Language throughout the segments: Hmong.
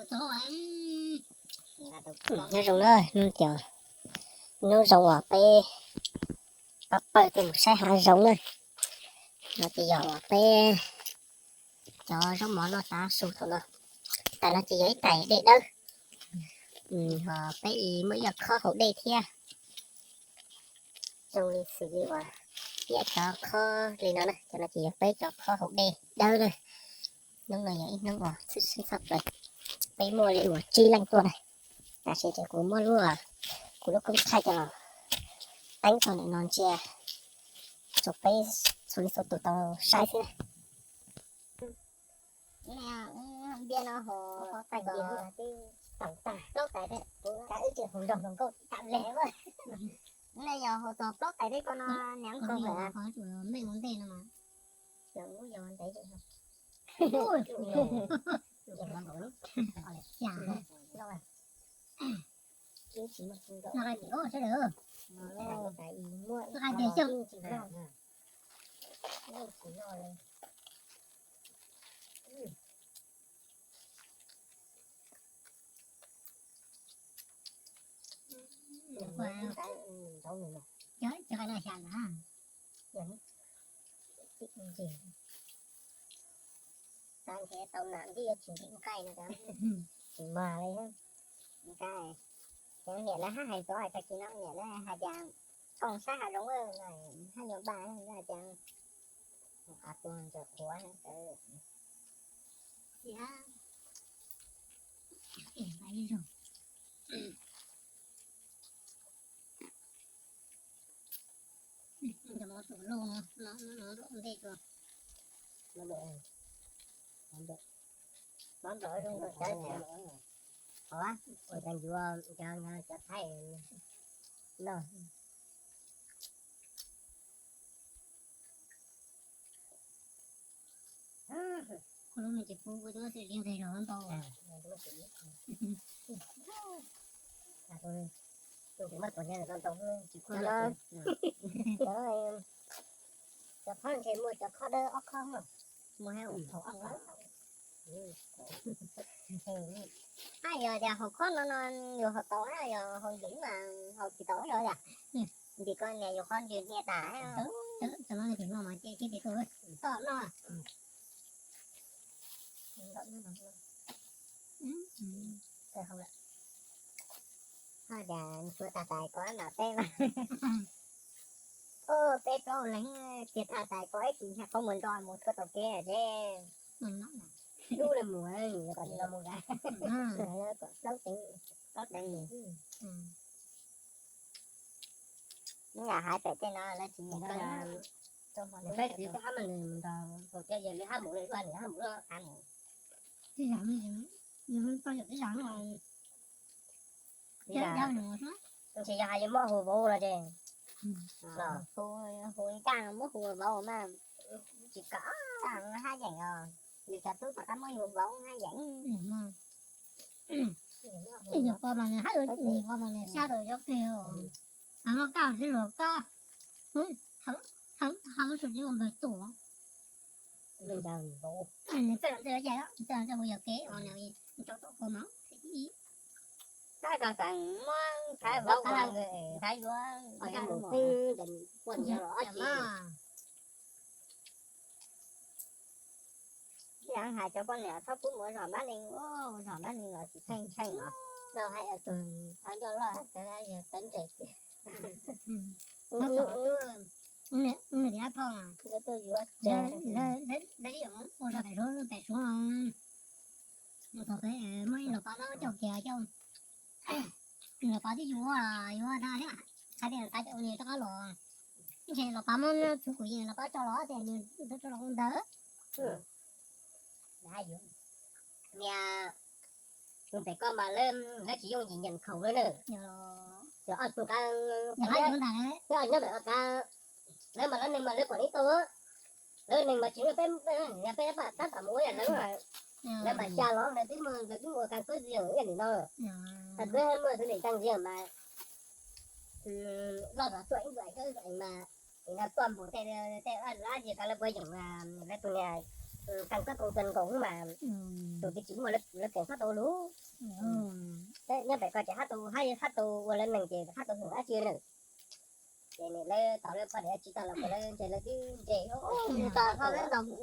Nyob zoo na, hnub no, hnub zoo uas peb pab pawg tuaj mus saib hav zoov na. No ces yog uas peb cov zaub mov noj tav su thaum no. Tam no ces yog ib tais dej dawb, ho peb muaj ib co khob haus dej thiab. Zoo li xws li uas ib cov khob li no na, cov no ces yog peb cov khob haus dej dawb na. Hnub no yog ib hnub uas tshwm sim tshaj plaws, peb muaj li uas tsib leej tuaj na. Tam sim ces kuv muab lub, kuv lub koob thaij coj los teeb tau ntawm no ntsia rau peb txhua leej txhua tus tau saib xwb na. Ntiaj no ho plaub tais, kuv kav wb tsis hu nrog hluas nkauj tam le. Nej yog hu txog plaub tais tej ko no, niam nkaus lawm. Mej ua ntej no mas, yog ntev. Tau nam twb yuav tsis nqaij no, tsis mag li. Nqaij, cov niam lawv haj hais txog hais tag kis no, niam lawv hais tias koom sab hav zoov haj yam npaj hais tias qhov tuag ntsaws qhuav. Ua cas yuav cov thaij no. Kuv lub me ces pub kuv tus xwm li nqis los ntau. Tus muaj tus nyiaj ntau ntau tsis khuv no. Cov khob ntshe muaj cov khob dawb ob khob, muaj hab ua thaum ob khob. Hab yog tias haus khob no no yus haus tau hab, yog haus ntxiv mas haus tsis tau yog tias ntim ko nias yus qhov ntswg hnia tas. Cov no ntim no mas ces tsis tau toj no. Hab tias tsuav tas tais ko nram teb mas, peb plaub leeg tiag tas tais ko ib tsis nyag qhov mus nro mus txhua tau kev es dub le mus kom tsis tau mus kom plaub teev, plaub teev mus. Nyob hais pem tej no lawv tsis nyiam koj, peb txiv peb hab mas nws mus nrog tus kiag yog li hab mus li, nws hab mus lub qab mus. Tib yam, tib yam, ntshe yog hais li muab hu vauv los ces, hu ncaj muab hu vauv mas tsis kam hab yeem os, yus cov tub tom qab muab hu vauv hab yeem. Yog pom mas nws hab, yog pom mas nws sab rau yov kawg, hab muab kaj tib luag kaj, hab muab sua tib ua npawg tuaj. Nws txawj los ntsej los yam, nws txawj los ntsej hu yog kev os, nws tso tom kua mas. Tab sis muab ntxhais vauv, ntxhais yuav, ntxhais yuav ua tsis. Ib yam hais cov poj niam txhob pub mus ua zog npab neeg, ua zog npab neeg los tsis tsheej tsheej os. Tau hais tus thov nco loj tawv ntseg. Lawv ua zog pem suav, pem suav, mus txog pem muaj ib los pab no caum kiag caum, los pab twb yuav, yuav dag thiab, hais tias xav caum nws rov qab los, ib tsam los pab muab txhua kuv yees los pab tso los tias nws tso los ua ntawd. Niag, tus pem ko mas lawv, lawv tsis yooj yim nyeem khaus lawm na. Yog ob tug qab, nyob pem ko qab, lawv mas lawv neeg mas lawv pom ib tug, lawv neeg mas tsis muaj peb, peb tab tom mus ua yam lawv, lawv mas xya los lawv twb muaj, lawv twb ua kab kub zis ib yam li no. Tag twb muaj tus neeg tag zis mas loj zog tuaj ib ntu ib ntu mas, no tuaj npaum tej, tej lab zis ko lawv puas yeem, lawv tus niag Kas koj koom kas nkaus mas tus twg tsis muaj lawv koom hab tau lug. Nyob pem koj ces hab tau, hab tau ua lawv neeg ces hab tau hwm dab tsi lawm. Ces lawv tau lawv poj niam tsis tau los lawv ntshe lawv twb ntseg mus tau ho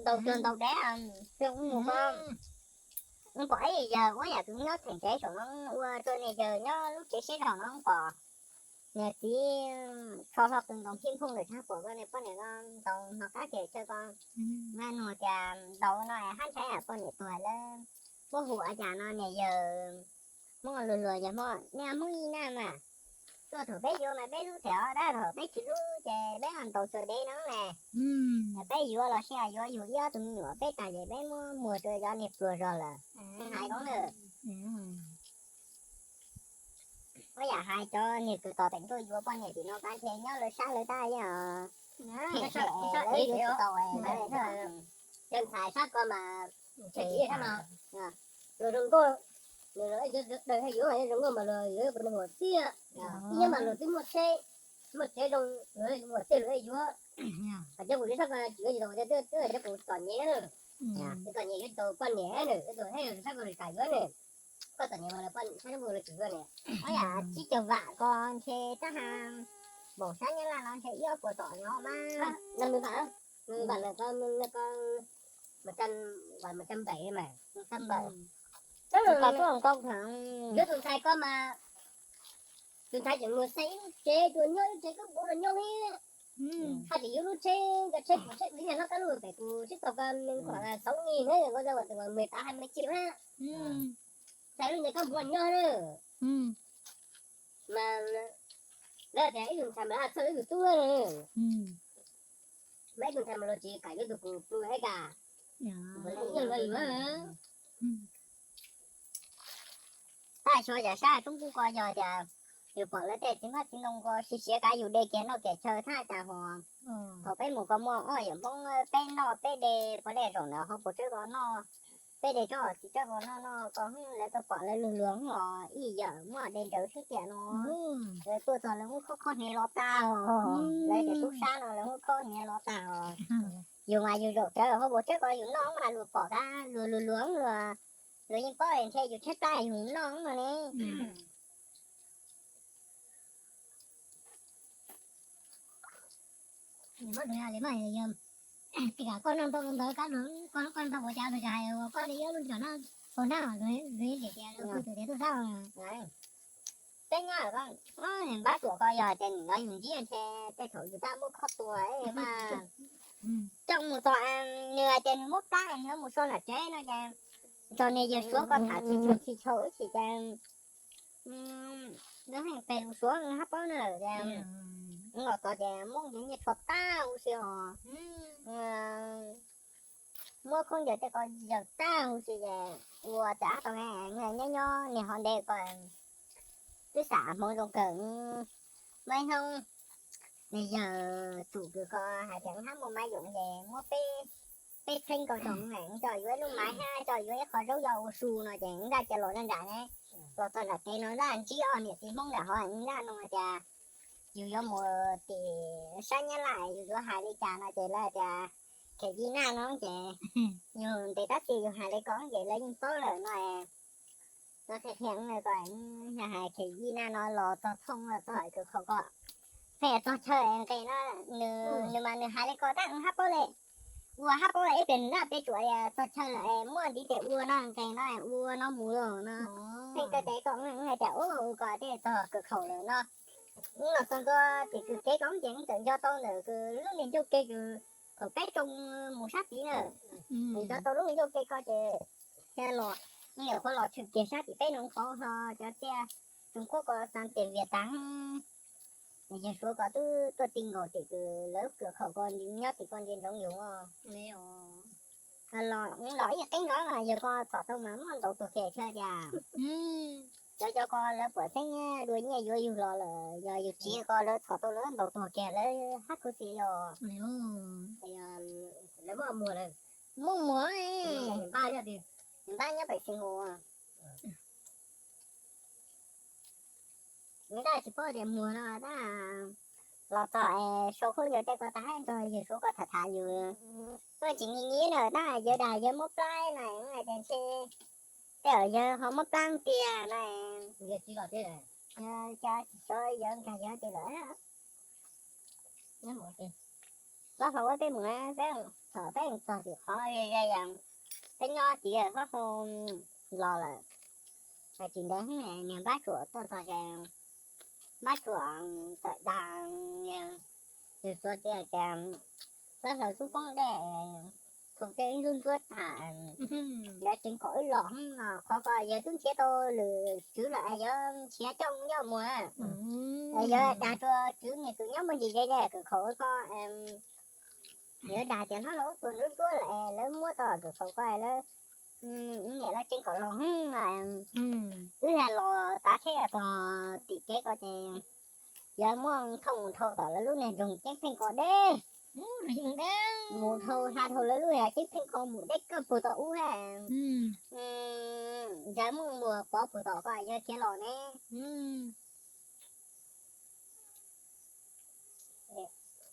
ntaus cuag ntaus dab. Mus ko, wb pom ib yawg ua yam kws nyob theem tsev saum no ua rua niag yawg nyob lub tsev siab zog no pom niag txiv tsho hlo kws nkaus phij nphooj ntawm tshab puam ko, niag poj niam ko ntaus hno qab ces chaw ko, nug tias ntaus no hab ntshai poj niam tuag lawm, muab hu ua cas no niag yawg Hmoob luag luag yawg Hmoob, nej Hmoob ib naj mas, tuaj thaum peb yuav mas peb hlub them os, tab thaum peb tsis hlub ces peb ho ntaus txhua deb no ne. Peb yuav los sis yuav yug ib ob tug me nyuam peb tag ces peb muab muag rua cov niag pluag zog lawm. Hais koob lawm. Muab yam hais cov niag kws tos teem tuaj yuav poj niam tim no pab ntshe nyob lawv sab lawv tab yeej, lawv yuav tsis tau, cov ntxhais sab ko mas luag zoo nkauj, luag yuav daws yuav zoo nkauj mas luag yuav ua tus muam txiaj, ib nyob mas luag twb muaj tsheb, muaj tsev zoo, luag muam txiaj luag yuav. Hais cov kuv sab ko tsis yuav tsis tau, cov kuv txom nyem na, txom nyem yuav tsis tau poj niam na, tus sab ko lwm tas yuav na, koj txom nyem mas luag sab ko luag tsis yuav ne. Ob yam tsib caug vam ko ntshe tab has, npaum sab Nyab Laj no ntshe ib ob puas tom no mas. Vam ko, vam ko npaum mas, yuav tus ntxhais ko mas, tus ntxhais tseem mus xeem ib lub tsev, tsuas nyob ib lub tsev kub puv los nyob li. Haj tseem yuav lub tsheb, cov tsheb kuv tsheb kuv ib niag hlob kab lub pem kuv tsheb tog ko, xauv ib nab ko ua tus me tav hais me chim na. Txhais lub ntawd koj mus nyob na. Mas lawv tias ib tug ntxhais mas lawv txhawj ib tug tub na. Mas ib tug ntxhais mas luag tsis kam yuav tus kuv plu ib kas, ua li yuav. Tab xyov yam sab roob kub ko yog tias yus pom lawv tej txiv hmab txiv ntoo ko siav siav kav yus de kiag noj kiag chaw thaj cas hos. Thaum peb mus ko muaj ob yawm Hmoob peb noj peb de, puav leej zaum ntawd ho puas tsawb ko noj, peb de tsob txiv tsawb ko noj noj ko, lawv tuaj pom lawv luag luag os, ib yawm muaj de nrawd xwb tiam no. Lawv tuaj txog lawv muab khob khob hniav los tag os, lawv cov tub sab no lawv muab khob hniav los tag os. Yus mas yus zaum tsawv ho puas tsawb ko yus noj mas luag pom kab luag luag luag luag, luag yeej paub ntshe yus tshaib plab yus noj no ne. Koj noj ntau ntawd kab luag, koj noj ntau ua cas luag hais uas koj li ib lub nram no, koj nab luag tias tias tuaj sab. Peb nyob npab tuam ko yog tias nws nrov yus ntsib ntshe tej thaum yus tab muab khob tua mas coj mus txog nws hais tias nws muab plab nws mus so nram tsev no ces txog niag yawg Suav ko tham tsis tshua tsis tshua ib chim ces nws heej pes lus Suav hab paub na ces los txog ces muab nyiaj tsho tag huv si os, muab khaub ncaws tej ko yawg tag huv si ces ua cas tau nyob nyob niag hov nte ko twb xam hmoov zoo kawg. Muaj ib hnub niag yawg tsum kws ko hais tias hab muaj maiv yoom ces muab peb txheeb ko rau, coj yuav ib lub maiv hab coj yuav ib qho zaub yog ua su no ces nraj cia los nraj nram ne, los txog nram kev no nraj ntsib ob niam txiv Hmoob nram hov nraj nug tias yus yuav mus tim sab Nyab Laj yus yuav hais li cas no ces lawv tias Khem Yij Naj no ces yus ntes tab sis yus hais li ko ces lawv yeej paub lawm no. Lawv qhia qhia ko yog hais Khem Yij Naj no los txog thooj txog kws qhov ko, pheej txog chaw nqes no, nws mas nws hais li ko tab hab paub li, ua hab paub ib pliag nraj peb tsuas txog chaw lawm muaj ntiv tes ua no nqes no ua no mus lawm no. Pheej taw tes ko hais tias ua ko tej txog kws khaum lawm no. Los txog ntua tim kws kev ko ces txawm nco tau ntawm kws lub niag ncauj ke kws thaum peb tsoo mus sab tid na, nco tau lub niag ncauj ke ko ces thiaj los, niam qhuav los tshwm kiag sab tim peb no qhov ho cov txiaj tsoos kuab ko xav tias vias tas. Yawg Suav ko twb tuaj ti nkaus tim kws lawv kws khaum ko nyob tim ko ntsia ntsoov yus. Los los ib qeeb no mas yawg ko txhom tau mas muab ntaus tuag kiag thiab cas. Cov cov ko lawv puam txheeb dua nyiaj yuav yug los lawm yog yus tsis ko lawv txhom tau lawv ntaus tuag kiag lawv hab khuv xim yog. Lawv muaj muag lawm. Muaj muag, npab nyob pem xis nus. Nraj tsis paub tias muag no tab, Los txog es sau khaub ncaws tej ko tag nrho, yawg suav koj tham tham yus, koj tsis nyiam nyiam na, tab yawg dag yawg muab plab na, hais tias ntshe tej zaum yawg ho muab plab tiag na. Yawg tsis los thiab, yawg tsis xyov yawg nkag yawg tias lawm. Pab hlob, peb mus, peb txog, peb txog tim qhov peb nyob tid, pab hlob los lawm. Tsis ntev niag npab tsuam tuaj txog ces npab tsuam tawm dag, yawg suav tias, pab hlob, xub poob dej, thaum tej ntsuab ntsuab tag, lawv tseem kom wb los no, qhov ko yawg twb nrhiav tau lwm tswv lawm, yawg nrhiav coj ncauj mus. Yawg dag rau tswv niag kws nyob muaj ntsis ze ze kws khaum ko, yawg dag tias hlob, hlob, tus ntsuab ntsuab lawm, lawv muab tau kws khaum ko, lawv niam lawv tseem kom los no, wb los tav tsheb txog tim kev ko ces yawg muab thauj dhau tom lawv lub niag nroog ceeb pheej ko deb, mus dhau hla dhau lawv lub niag ceeb pheej ko mus deb kawg puag tom ub. Yawg muab muag pov puag tom ko, yawg khiav los ne.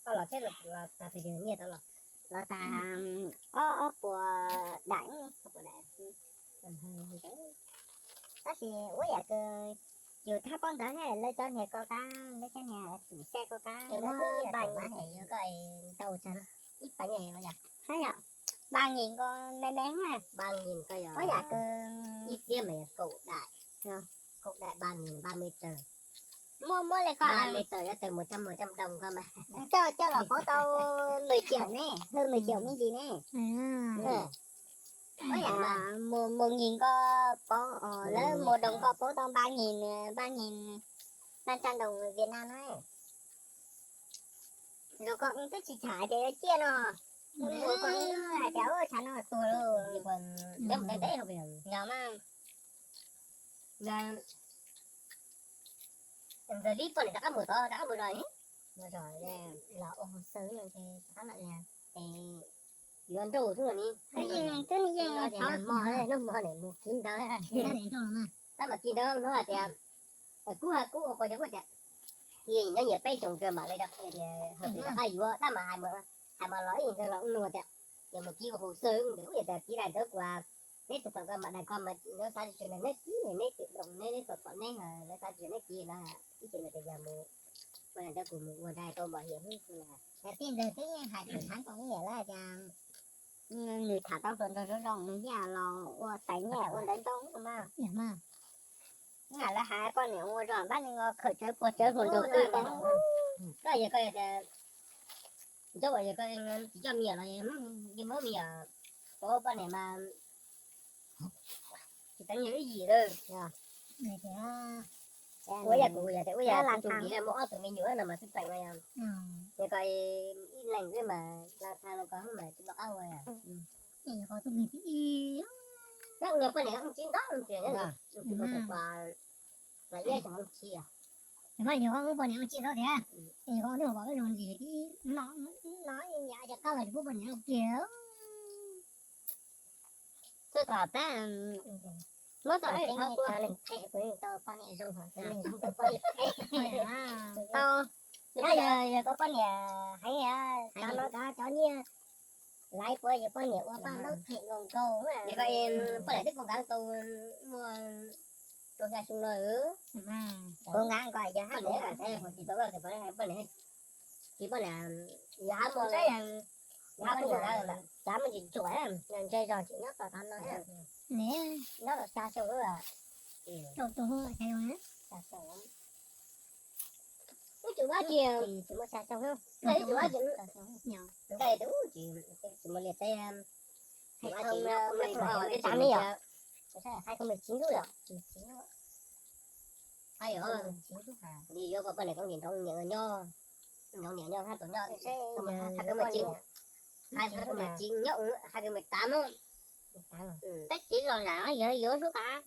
Koj los tsheb los tag, los tag ob, ob puas daim, tab sis ua yam kws yus thab pob ntawd lawv cov niag ko kab, lawv cov niag xum xej ko kab, lawv twb npaj nyias, yog koj ntau tsawg, ib pab nyias, hab yom, npaj nyias ko me me, npaj nyias ko yog ua yam kws ib txiab mas yog kaum daim, kaum daim npaj nyias, npaj nyias tsawg. Muaj, muaj li ko, npaj nyias tsawg yuav tawg mus coj, mus coj doos ko mas. Coj, coj los pauv tau mười triệu ne, hơn mười triệu me ntsis ne. Ua yam mus, mus nyias ko pauv, lawv mus doos ko pauv tau npaj nyias, npaj nyias, npaj tsawg doos Việt Nam na. Zoo koj twb tsis tham tias yuav ciaj no, mus ko hais tias ua tshav no tuag lauj. Yog mas, ntawd li poj niam rov qab mus tod, rov qab mus zos, mus zos los ua hauv xawb no ces rov qab los es yuav nrauj xwb ni. Yeej, twb yeej no ces nag hmo, nag hmo niam mus kis ntawv, tab mas kis ntawv no hais tias, kub ha kub ua qhov cov kuj tias, nyob nyias peb xyoos kawg mam li rov qab yuav, tab mas hais mas los ib ntawd los nug tias, yog mus kis ua hauv xawb ntawd kuj yog tias kis daim ntawv kuv, neb tus thaum ko mam daim ko mas neb xav tsis neb kis neb twm doos neb, neb txom txom neb, lawv xav tsis neb kis no, ib ce ntawd tias yog mus ua daim ntawv kuv mus ua daim tau npom hiam hwb xwb na. Tij ntawd twb yeej hais tsis txheeb tau ib yam li cas, nws tham tau hluas nraug zoo zoo nws yeej los ua tais nyiaj ua ntawv ntoo mas. Lawv hais poj niam ua zog npab li nko khawm tsawv puag tsawv hluas nraug twg, koj yog koj yog tias, ntxub yog koj tsis coj me nyuam los yeej muab me nyuam pauv poj niam mas tsis teev yog ib yim lawm. Ua yam kuv yog tias ua yam tus tis muaj ob tug me nyuam no mas xwb teem no yog, yog koj ib leeg xwb mas la tha no koj mas tsis nco qab ua. Nyuam qhuav tus me tib ib, poj niam tsis ntaub tias, tsis ntaub tias, mas nyuam qhuav poj niam tsis ntaub tias, nyuam qhuav twb pom peb zoo ntsis tib no, no nyam ces qab los tsis pub poj niam kiag. Txog tom peb muab tau ib qhov kua pheej pheej kuv tau poj niam zoo, tau, yog koj poj niam heev, cov no cov nyiaj laiv puav yog poj niam ua paj ntaub pheej nkaus nkaus. Poj niam twb koo kav tau muaj rau xya xyoo no. Koo kav ko yog hab mus, tsis poj niam, yog hab mus, yog hab mus, yog hab mus tsis tsuam, ntshe zog tsis nyob tom tav no, nyob tom xya xyoo. Wb tsis ua tsis, tsis muaj xya xyoo, wb tsis ua tsis, nqaij tus tsis, tsis muaj liaj teb, hai không mười chín yom, hai không mười chín yom, yuav poj niam koob nrov nyob, nrov niam nyob hab tus nyob, hai không mười chín, hai không mười chín nyob, hai không mười tám, peb txiv los lam yog yuav sub qab,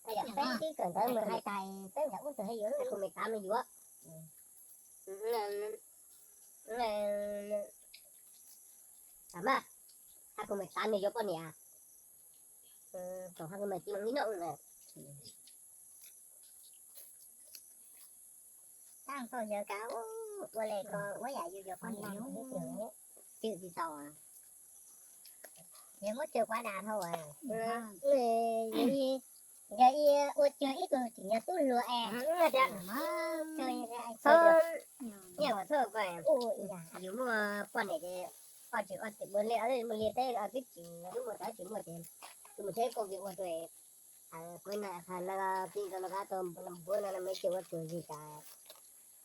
peb tib kawm ntawv mus hais tais peb nram ub tus yuav, hai không mười tám yuav. Mas, hai không mười tám nws yuav poj niam, thaum hai không mười chín nws nyob ub na. Tab tau yawg kav ub, Ua le ko ua yam yus yuav poj niam hnub twg cwm tsis tau, yog muab cwm quav dam dhau. Yog ua cuag ib tug tsim nyog tub hluas es, nyiaj uas txhob, yus muaj poj niam ces ob txwm ua li, muaj li teb twb tsis, twb muaj tsis muaj ces, mus tsheb koj ua rau kuv na, no pib rau no qab tau npuab no me cia ua tsuag zis cas,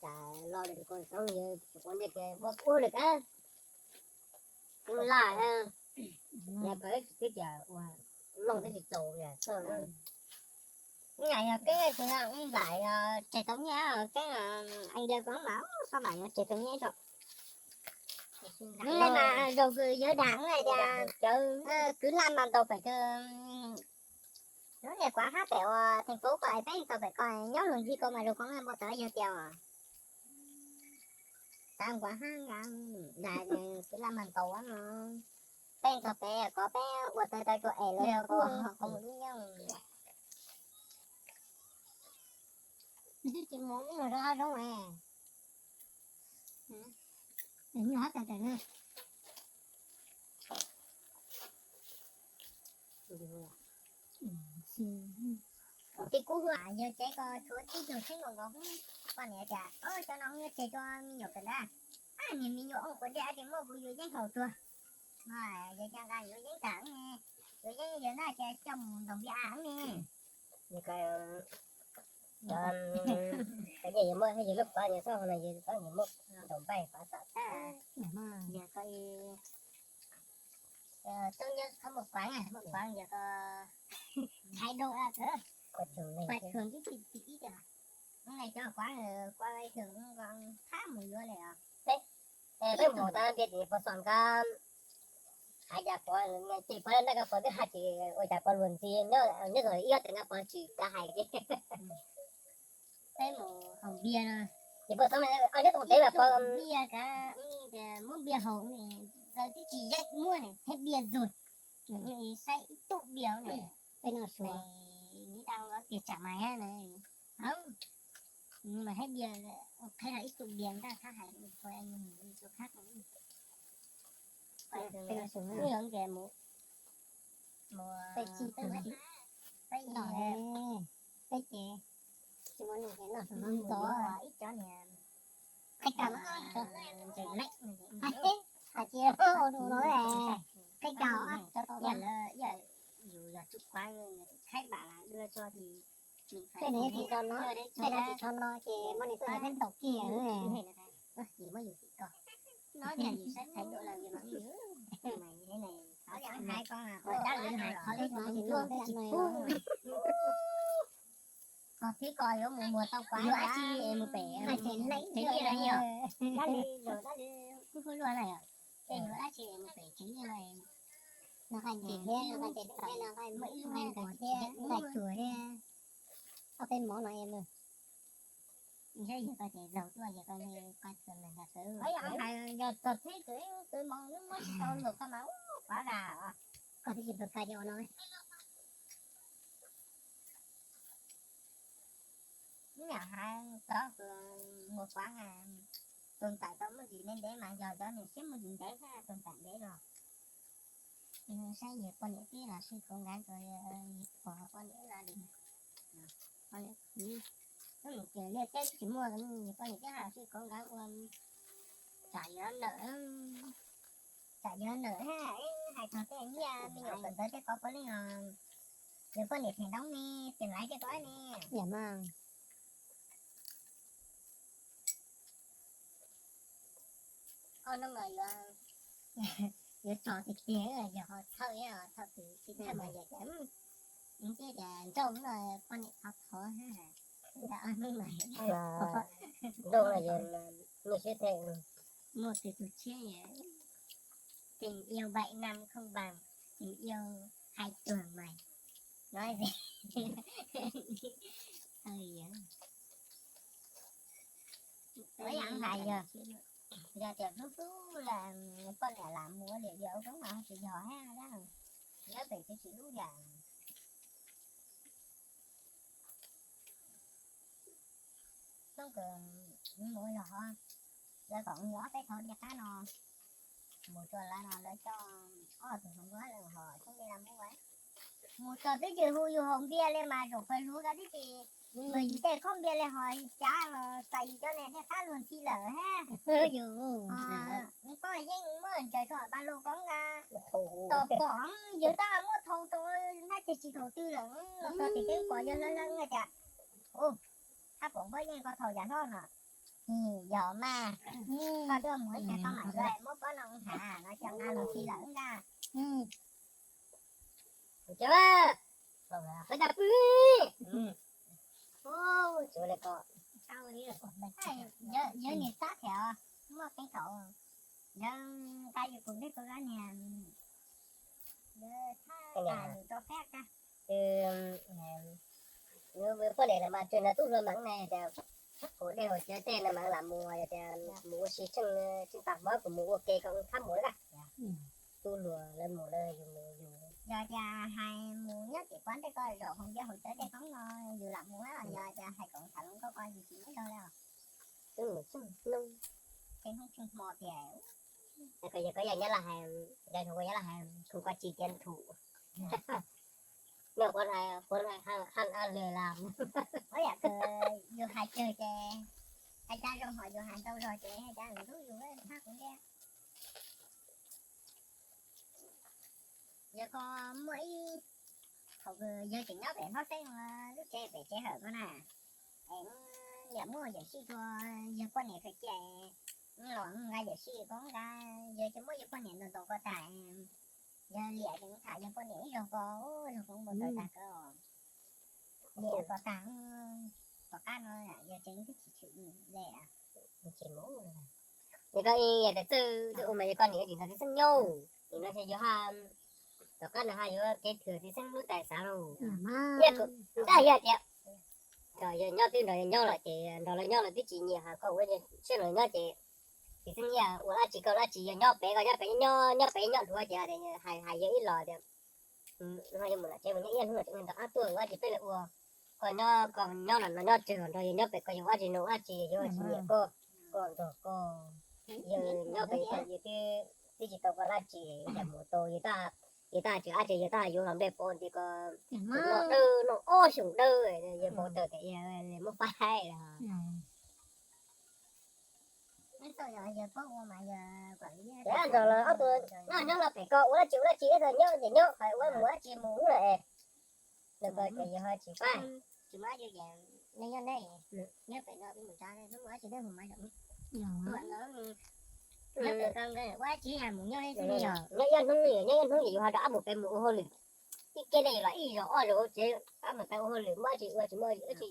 cas lo li ko xoob yog ua ntej ua ua li kab laj, yog ko twb tias ua looj twb tsis txaus. Ib yam yog keeb tus no ib nplam yog tseg tau nyiaj, keeb ib yam ko mas xob mam yog tseg tau nyiaj tso. Mas zaum kws yawg dam hais tias cawv kwv laj mas ntaus pem kws lub niag kuav hab pem uas theej fub ko es peb tau pem ko nyob luag ntxig ko mas zaum ko npau taws yog tias tav kuav hab nkaus, kwv laj mas ntaus no, peb tau pem ko peb ua tawg tawg rua es lawv ko mus lub nyob. Twb tsis mus ib nyuag zoo zoo es, ib nyuag hab tas tas na. Ces kuv hu yawg tsev ko tshuav tib tug tsheb nkaus nkaus, poj niam tias cov no yuav tseg rua me nyuam kawm ntawv, niag me nyuam ua quav ntiaj tsis muaj kuv yuav yeeb haus rua. Yawg ca nqa yuav yeeb tag ne, yuav yeeb yawg na ces coj mus ntaus npias ne. Yawg muab yawg lub kuav yawg txhob hau no yawg txhob yawg muab ntaus npaij kuav txom tag. Yog ko, tub nyob qhov muaj kuav, muaj kuav yog ko, thaiv doo, paj tsuag tib tib tib tib. Hnub no cov kuav, kuav thab mus yuav li os. Peb mus tas npias tim Pov Xom ko, hais cas Pov, ces Pov nraj ko Pov twb hais tias ua cas Pov luag ntxhi nyob, nyob txog ib ob teev no Pov tsis kav hais li. Peb mus haus npias no, ces Pov xav nyob tau ntev mas Pov npias kav, muab npias haus, txawm twb tsis yeej muab ne, haib npias zug, saib ib tug npias ne, peb no suav, ib dab tias tsam mas na, mas haib npias, qheb los ib tug npias ntaj thab hais ua tus khab, mus, peb ces mus, peb, peb ces tsis muaj neeg ces noj ntxov ib cov niag qheb kaus, ntses leeb, hais tias ua no qheb kaus, yus yog tsuj kuav, qheb npam dua tso ces, tej niag tsis tso no, tej no tsis tso no ces muaj neeg tuaj ntaus kiag. Yus muab yus tim ko, no tias yus saib txhais dua lawm yus mam li, hais ko, dab lwm hais qhov no tsis pub. Qhov thib ko yuav mus muag tau kuav, yuav dab tsi mus pem, dab li, dab li, kuj luaj na, ces yuav dab tsi mus pem tsev no, no hais ntses thiab, no hais ntses thiab, no hais ntses thiab, ntxais tsuag thiab, ob peb mov no es mus. Yog ko ces zaug tuaj yog ko, ko txog neeg nka xwb. Yog txog txhib txwv txwv mov muab tsis tau luag ko mas ua kuav las. Koj twb tsis pw kha ces ua no. Ib yam hais txog tus muag kuav, tus ntais tau muaj tsis ntev ntev mas yog cov niag siab muaj tsis ntev thiab tus ntais ntev los. Saib yawg poj niam tib los sib khuv nkav rua, pog poj niam los li, poj niam, ces liaj teb tsis muaj, yawg poj niam tib los sib khuv nkav ua, tsam yuav nawm, tsam yuav nawm, hais txog tej nyiaj me nyuam kawm ntawv tej ko puav leej os, yawg poj niam them ntoo ne, them laiv tej ko ne. Yog mas. Koj hnub no yuav, yuav tso tiag tiag, yog ho txhawj, yog ho txhawj tus tsis txhawj mas yog tias, thiab tias nrauj no poj niam thov thov, hnub no nrauj no yog muaj siab theem, muaj tus tus tshiab, tình yêu bảy năm không bằng, tình yêu hai tuần mày, nói gì, hơi, ua yam hais yog, yog tias hlub hlub las poj niam lam mus ua liam liam ua koob mas tsis yog hab, nyob pem tsis tsis hlub yam. Hnub kawg mus yog ho, Lawv kom mus ob peb thaum niaj qab no, mus txog lawv no lawv coj ob tug hluas nkauj lawv ho tub li la mus ua. Mus txog twb tsis hu yus haus npias li mas zaum pawg lug ko twb tsis mus yus tej khob npias li ho cav los xais yus cov niag qab luag ntxhi lawm hab. Yus koj yeej muaj ntsaws tso ba lug koj nqa tos pom yus tab muab thau rau hnab ceg tsis thaum twg lawm los txog tim teb pom yog lawv lawv cas. Thab pom npab yeej koj thaum yam hlob no. Yog mas, koj tuaj mus ib tag koj mam yuav muab pob no hav no coj nqa los khi lawm nqa. Peb tau pw. Yawg nim xab thiab muaj keeb khaum, yawg nqa yus tus dej tus dab niag, yawg thab tas yus rau qab kag. Poj niam no mas tsuas nrog tub hluas meem ne, tias haus dej haus cawv tej no mas lam mus, yog tias mus ua si tsheej tsheej tag hmo kuv mus ua ke koj thab mus lawm. Tub hluas lawv mus lawm yus mus yus. Yog tias hais mus nyob tim kuv ntej koj zaum haus dej haus cawv tej qoob no yus lam mus, yog tias hais kom tham hluas nkauj ko yus tsis nyob zog li os. Twb mus tsheej hnub, tsheej hnub tsheej hmo tias, yog koj yog nyob laj hais, yog koj nyob laj hais khum koj tsis tias thum. Nyob quav hais quav hais haj ab le las. Yus hais tsawg ces hais cas zoo, ho yus hais ntau zog ces cas ntub yus thab kuv ntiag. Yog koj muaj ib thaum yawg tseem nyob pem hlob xeeb lub tsev pem tsev hawm ko na, es niam muab yawm sij rau yawg poj niam khaws cia, los nqa yawm sij ko nqa, yawg cia muab yawg poj niam ntaus ntaus ko tas, yawg liam tseem tham yawg poj niam ib zaug ko, zaug ko npau taws tag ko, liam ko tag, tom qab no yawg tseem twb tsis tshwm li. Yog koj ib yam tias txawj twb ua mas yog koj niam tsis nrog txiv xeeb nyob, nim no yog ha, tom qab no ha yuav kev thwm txiv xeeb lub tais xav lauj. Yog tias yog nyob twb nrog yawg nyob lawm ces nrog lawv nyob lawv twb tsis nyiam, ha koj ua siab nrog nyob ces txiv xeeb ua dab tsi koj dab tsi, yog nyob pem koj nyob pem, nyob pem nyob duav ces hais yawg ib los tias yog mus nram tsev mus nyob ib hnub tsev nrog qab tuaj ua dab tsi peb lawv ua, koj nyob koj nyob no nyob tseg nrog yawg nyob pem koj yawg ua dab tsi no ua dab tsi yawg tsis nyiam koj, koj nrog koj, yawg nyob pem koj yawg twb tsis tau koj dab tsi, yawg mus tau yawg tab, yawg tab tsis dab tsi yawg tab yuav los nplej pov nti koj, noj dawb noj ob xyoos dawb, yawg pov tawm tias muab faib los. Ces nrog los ob tug nyob nyob los pem koj ua dab tsi ua dab tsi ib txog nyob ces nyob, qhov ua mus dab tsi mus lawm es, nws ko ces yawg ho tsis faib. Nyob ib hnub, nyob ib hnub ces yus ho rov qab mus pem mus ua hauj lwm, ib ke nej los ib zaug ob zaug tsev, rov qab mus pem ua hauj lwm muaj dab tsi ua tsis muaj dab tsi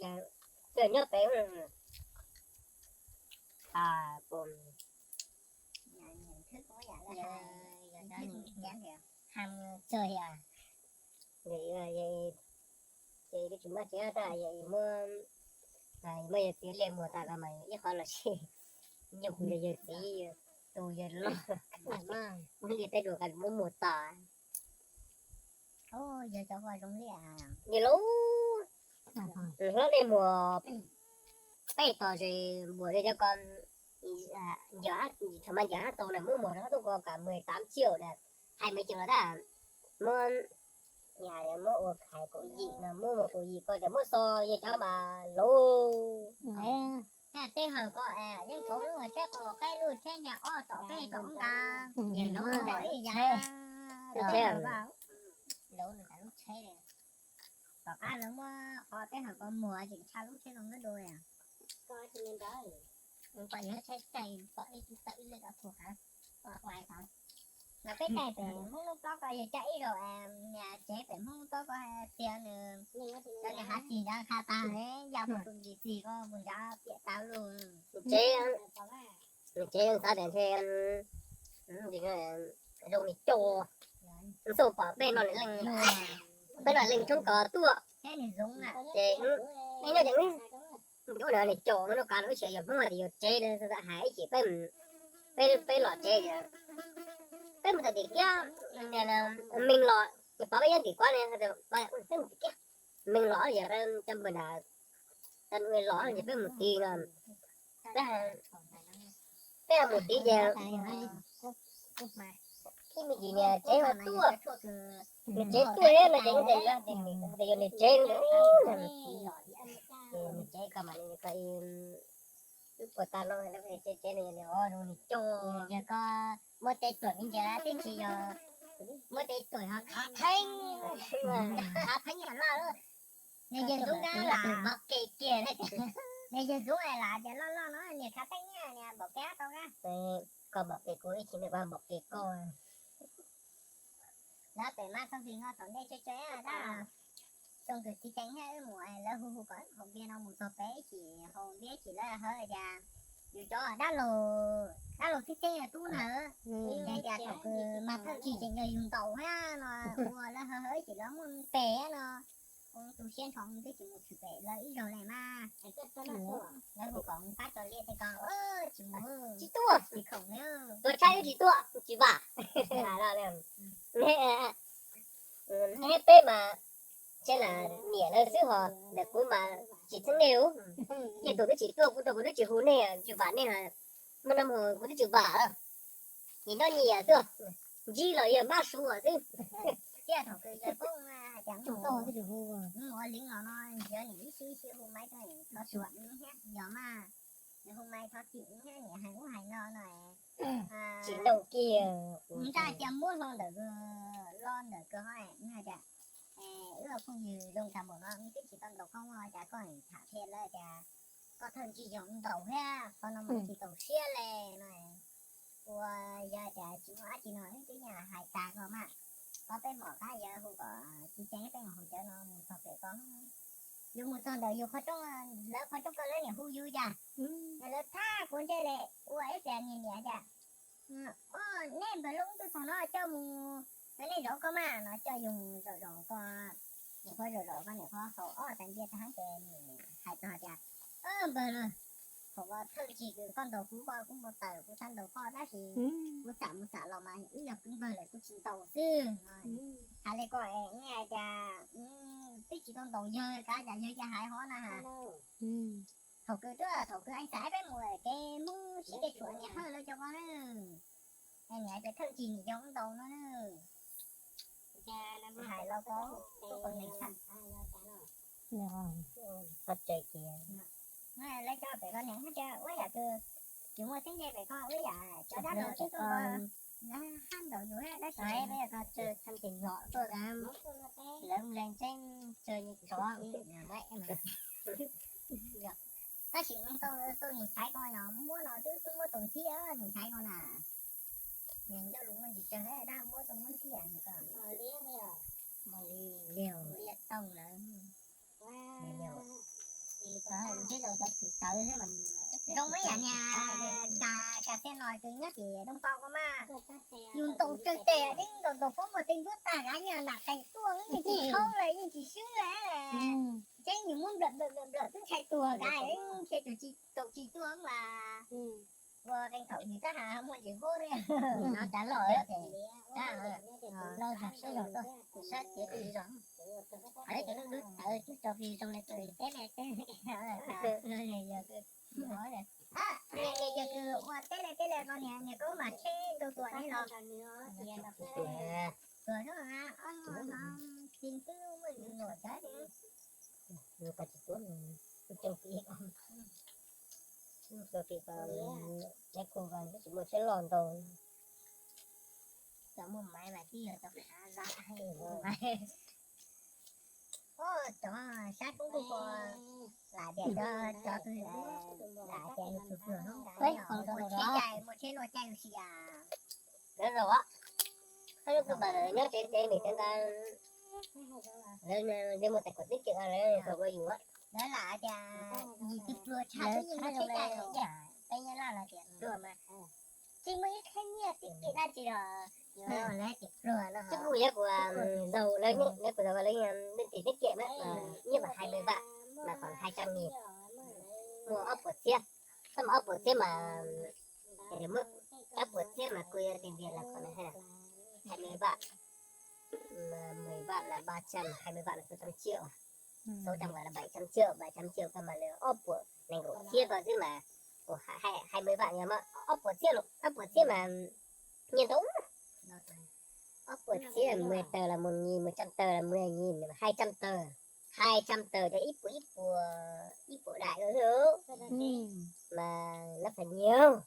yog nyob pem. Ces tsis muaj tsev tab muab yawg txiv liaj muag tas los mas ib qho los sis nyuj yawg txiv tus yawg loj, muab liaj teb dua muab muag tas. Yawg lub, hlob liaj muag peb tog ces muag li cov ko, thaum mas ncav hab tau na muab muag rau hab tub ko kam mười tám triệu na, hai mươi triệu los tab, muab, muab ua hais kaum yim no muab muag kaum yim ko ces muab xo yawg cov mas lub. Tej hawm ko yeej thaum lub hais tsheb qos qaib lub tsheb nyaj ob tom peb tom nqa, lub tsheb, lub tsheb, tom qab lawv muab qhov tej hawm ko muag tseem tshaj lub tsheb zoo dua. Pom yawg tsheb caij pom ib tawm ib lwm phuam qab, pom qhuav tod. Mas peb caij pem Hmoob lub plaub ko yawg caij ib zaug, niag tsev pem Hmoob lub plaub ko tias nws cov niag hav txis ntawd qha tag, ya mus tus ntsis txis ko mus nrad piam tau lug. Tsev, tsev xav tias ntshe zoo li co, xauj pom peb no leej, peb no leej tshoob kos tuaj, ces nej nyob ces ub no nws caum no kav lub sia yog Hmoob hais tias yog tsev, hais ib chim peb, peb los tsev, peb mus txog tim kiab, meej los pom peb nyob tim kuab ne, peb mus tim kiab, meej los yog cov npawg nram, los ces peb mus tid no, peb, peb mus tid ces, ib me ntsis niam tsev ho tuaj, niam tsev tuaj thiab no ces ntawm yog niam tsev, niam tsev ko mas, wb puas tau no, tsev tsev no yog niam zoo niam coj, yog ko muab tej tuam me ntsis twb tsis yog, muab tej tuam ho khav theeb, khav theeb yam loj. Niam yawg Txuv Nkaj lam npau kev kiag, niam yawg Txuv Nkaj lam tias loj loj no niam khav theeb niam npaum kev tau na. Koj npaum kev kuv ib chim nws npaum kev koj. Lawv pem mas txog vim no thaum ntej tsawg tsawg tab xyoo kws txiv teev thiab wb mus lawv hu hu kom haus npias no mus txog pem ib chim haus npias ib chim lawv hais tias yus cov dab laug, dab laug txheeb txheeb tub ntawd, tias thaum kws mas thawj tsis tseem yog yus ntaus thiab no, ua lawv hais ib chim lawv muaj pem no, ua tu siab nrho twb tsis mus tshwm pem lawv ib zaug li mas. Lawv hu kom pab tso liaj tej ko, tsis mus, tsis tuaj, tsis khoom li, tuaj tshaib wb tsis tuaj tsis vam. Neb peb mas, tshaib na, niam lawv xwb ho ntawm kuv mas tsis txheeb nej, ces tus twb tsis tuaj kuv rau kuv twb tsis hu nej tsis vam nej, muaj noj muag kuv twb tsis vam, nim no nyiam xwb, ntsib los yog mab suav xwb. Thiab thaum kws yawg poob cas mus ua li no no, yog niam ib sib ib sib hu maiv txhob txhob tsuam thiab yog mas, niam hu maiv txhob txim thiab niam hais ub hais no no. Tsis ntaus kiag, ntsaj cia muab hlo ntawm, lo ntawm kawg ho tias, wb phooj ywg zoo tag npaum no twb tsis tau ntaus koj ua cas koj tham qhia lawv tias koj thawj ntsis yog ntaus thiab qhov no mas tsis txaus siab li no. Ua yog tias tsis muaj dab tsi no twb nyaj hais tas koj mas, koj peb mom qab yawg hu kom tsis ceev peb mus hu cawv no mus txog pem koj, yus mus txog ntawm yus qhov rooj, lawv qhov rooj koj lawv niam hu yus cas, lawv thab kuv ntsej li, ua ib pliag niam niam cas, o, nej npawg Loob twb txog no coj mus, nej zov koj mas no coj yus mus zov zov koj, niam qhuav zov zov koj niam qhuav haus ob tais npias tag ces hais txog tias, npawg, thaum thawj ntsis koj ntaus kuv koj kuj npau taws kuv xav ntaus koj tab sis kuv xam mus xam los mas wb yog kwv npawg lawm kuv tsis ntaus xwb. Hais li ko es hais tias twb tsis tau ntaus yawg kav cas yawg cia hais hov na. Thaum kws twb thaum kws eej xav peb mus kev Hmoob sib kev tshuam niam hawj lawv cov ko na. Niam tias thawj ntsis niam yog ntaus no na. Hais los ko, lawv cov pem ko niam tias ua yam kws tsis muaj txheeb ze pem ko ua yam cov dab laug tub ko hab ntaus yus hab tab sis peb ko tsawg txheej ces zom tuaj, lawv lees tseeb tsawg tsov. Tab sis tau tau nws ntxhais ko yog muab no twb twb muab tau ntxhiab nws ntxhais ko na. Nws ncauj lus muaj ntsis tsawg dab muab tau muab ntxhiab nws ko. Li tau lawm. Zoo ib yam niag kas kas xiab no kws nyob tim Dooj Pau ko mas, yus ntaus tsawg tes yeej ntaus ntaus pob muag tej ntuab tag kav nyiaj nam qees tuaj yeej tsis khaub li yeej tsis swb li. Tseeb yus muab nplawm nplawm nplawm nplawm twb ntshai tuag kav yeej ntshai tus tsis tau tsis tuaj mas. Ua qee thaum yus tab has muaj ntsis huab li no cas loj, loj zog sab zog tuaj, sab tiav twb zog. Hais cov lub lub tawv twb tso fij zoo li tawv teb li teb. Yog kws ua teb li teb li ko niag niag koob mas tsheb rau tuam li los. Tuam zoo na, ob no no, tsis twb muaj yus nuam cov. Nws ko tsis tuab, kuv coob kis, kuv coob kis ko, neb kuj ko twb tsis muaj siab loj ntau. Cov muaj maiv mas twb yog cov qhav zam. Cov sab koob kuj ko lam tias cov, cov twg lam tias yus tus pluag hnub ntawd muaj tsheb caij muaj tsheb luaj caij ua si as. Lawv zaum, lawv nyob tsev tsev nim teev ntawd, lawv muaj tais kuam tib cem lawv ua yus. Lawv lam tias yus tus pluag tshaj twb yeej muaj tsheb caij, peb nyob laj lawv tias pluag mas tsis muaj ib khab nyiaj tib cem dab tsi los lawv tias pluag no. Tsis kuj yog kuv zaum lawv, lawv kuv zaum lawv leej tim tib cem mas nyiaj mas hai mươi vạn, mas còn hai trăm nghìn, muaj ob puas txhiab, txhob mas ob puas txhiab mas, ob puas txhiab mas kuj yog tiền Việt là còn hai mươi vạn, mười vạn là ba trăm, hai mươi vạn là sáu trăm triệu, sáu trăm gọi là bảy trăm triệu, bảy trăm triệu ko mas lawv ob puas nees nkaum txhiab ko xwb mas Ua, hai mươi vạn yog mas ob puas txhiab los, ob puas txhiab mas nyiaj ntau. Ob puas txhiab mười tờ là một nghìn, một trăm tờ là mười nghìn, hai trăm tờ, hai trăm tờ cho ib puas, ib puas, ib puas đại thôi. Mà nó phải nhiều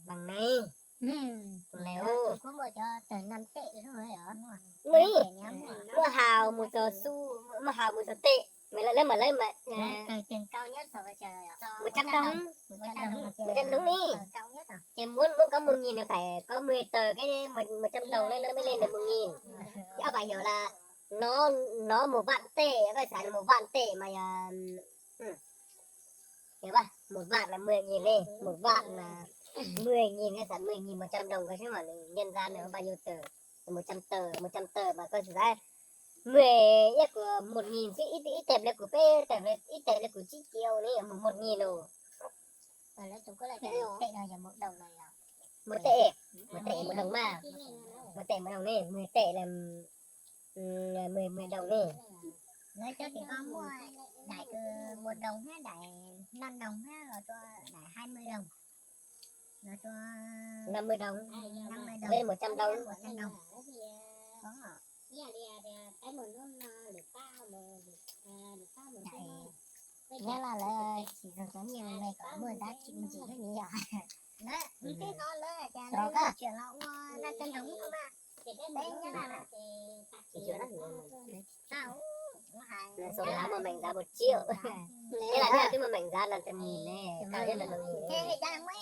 bằng này. Này ô. Muaj, muaj hào một giờ xu, muaj hào một giờ tệ. Mày lấy, lấy mà lấy mà một trăm đồng, một trăm đồng đi. Thì muốn, muốn có một nghìn là phải có mười tờ cái một, một trăm đồng lên nó mới lên được một nghìn. Thì các bạn hiểu là nó, nó một vạn tệ, các bạn xài là một vạn tệ mà, ừ. Hiểuป่ะ? Một vạn là mười nghìn đi, một vạn là mười nghìn, các bạn xài mười nghìn một trăm đồng coi chứ mà nhân ra được bao nhiêu tờ. Một trăm tờ, một trăm tờ mà coi thử đấy. Mười, ib kuv một nghìn chứ ít, ít tệp là kuv peb tệp, ít tệp là kuv chín triệu đi, một, một nghìn rồi. Một tệ, một tệ một đồng mà. Một tệ một đồng đi, mười tệ là, ừ, mười, mười đồng đi. Lawv cov tias koj muaj daim kws một đồng hab, daim năm đồng hab, los rua daim hai mươi đồng. Los rua năm mươi đồng. Năm mươi đồng. Với một trăm đồng. Một trăm đồng. Có. Daim, nyob lawv tsis zoo cov nyiaj me kom muaj dab tsi me ntsis thiab ni yom. Lawv, lawv, lawv, lawv, lawv, lawv, lawv, Số lá mà mệnh giá một triệu. Thế là thế là tôi mà mệnh giá là tầm nghìn này, cao nhất là tầm nghìn này. Thế thì đang mấy,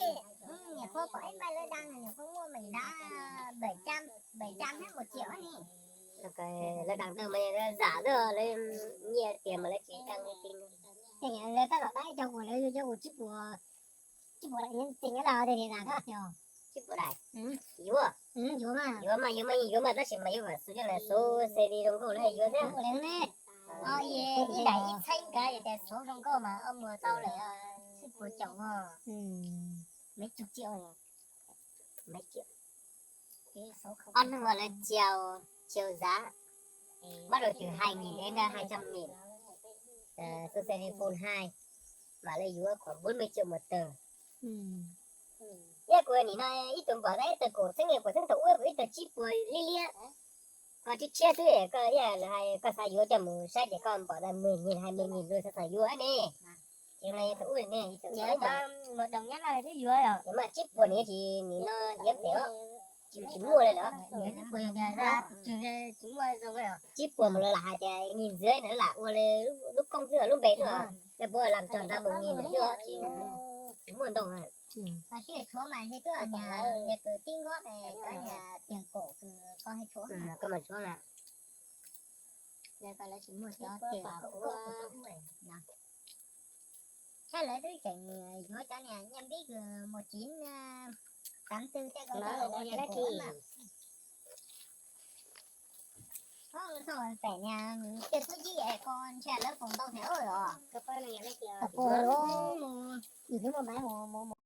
ừ, nhà phố có em bay lơ đang, nhà phố mua mệnh giá bảy trăm, bảy trăm hết một triệu hết đi. Cái lơ đang tôi mà giả tôi lấy nhiều tiền mà lấy chỉ tăng cái tiền. Thế nhà lơ tao bảo bái cho của lơ cho của chip của Tsis pom daim, tsis nyob los tej niag dag koj yog. Tsis pom daim. Yuav. Yuav mas. Yuav mas, yuav mas, yuav mas, tab sis mas yuav mas xu coj los xu xe di zoo nkauj lawm yuav thiab. Zoo nkauj lawm ne. Ib daim ib txheeb kav yog tias xu zoo nkauj mas ob muag tau lawm, tsis pom caum os. Mấy chục triệu. Mấy triệu. Ob hnub lawv chiều, chiều giá. Bắt đầu từ hai nghìn đến hai trăm nghìn. Số xe đi full hai. Mà lawv yuav khoảng bốn mươi triệu một tờ. Ib kuv nim no ib tug npom tau ib tug kaum txheeb, kaum txheeb thaum ub kuv ib tug tsib puas liab liab. Koj tshiab tshiab xwb, koj ib hais koj xav yuav coj mus saib ces koj npom tau mười nghìn, hai mươi nghìn lawm xav xav yuav ne. Ces no thaum ub ne, ib tug tsib puas nim no tsis, nim no hiếm thiab. Tsis muaj li lawm. Tsib puas mas lawv lam hais tias nghìn rưỡi na, lam ua li lub koob xwb, lub npe xwb, lawv puav leej tso nrad một nghìn xwb, tsis muaj ntau. Koj mas tshuav na. Thiab lawv twb tseem yuav cov niag nyiaj npib kws một chín tám tư tej ko, txhob pem niag tej tub yib es ko ntshe lawv foom ntau thiab os. Yuav mus,